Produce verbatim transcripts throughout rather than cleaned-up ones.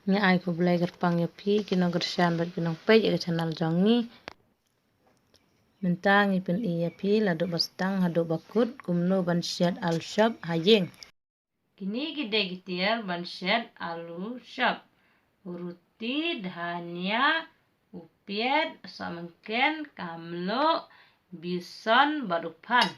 Nga ai khublei kyrpang ïa phi ki nongkyrshan bad ki nongpeit ïa ka channel jong ngi. Mynta ngi pyni ïa phi naduh ba sdang haduh ba kut kumno ban shet alu shop ha ïing. Kine ki dei ki tiar ban shet alu shop: u ruti, dhania, u piat, soh mangken, ka mluh, besan bad u phan.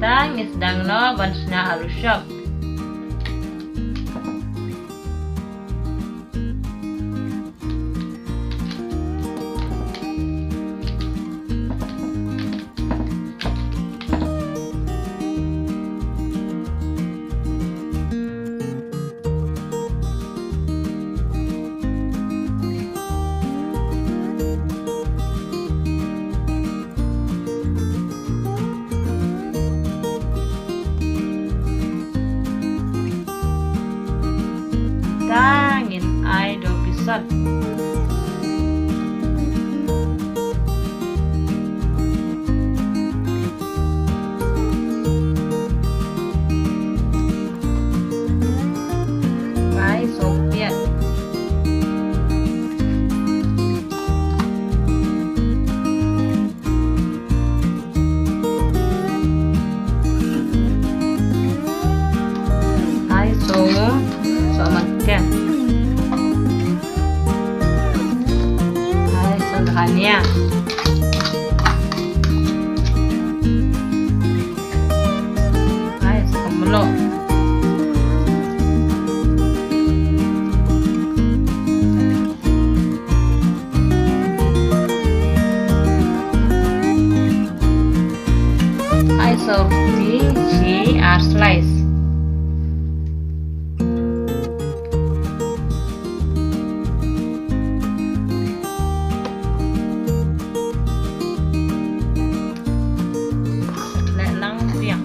Nangta ngi sdang noh ban shna alu shop. Nangta ngin ai da u besan. Ai soh piat. Ai soh, soh mangken. Ai soh dhania. Ai soh ka mluh. Ai soh ruti shi ar slice. Leh lang biang.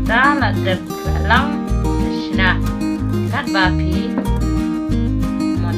Te la dep lang shna katba phi mon.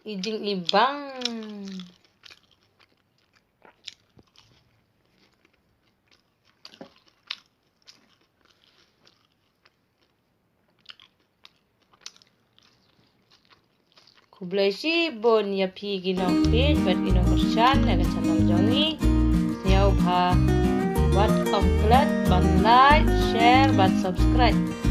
i jingibang. Khublei shibun ïa phi ki nongpeit bad ki nongkyrshan na ka channel jong ngi. Sngewbha wat klet ban like, share bad subscribe.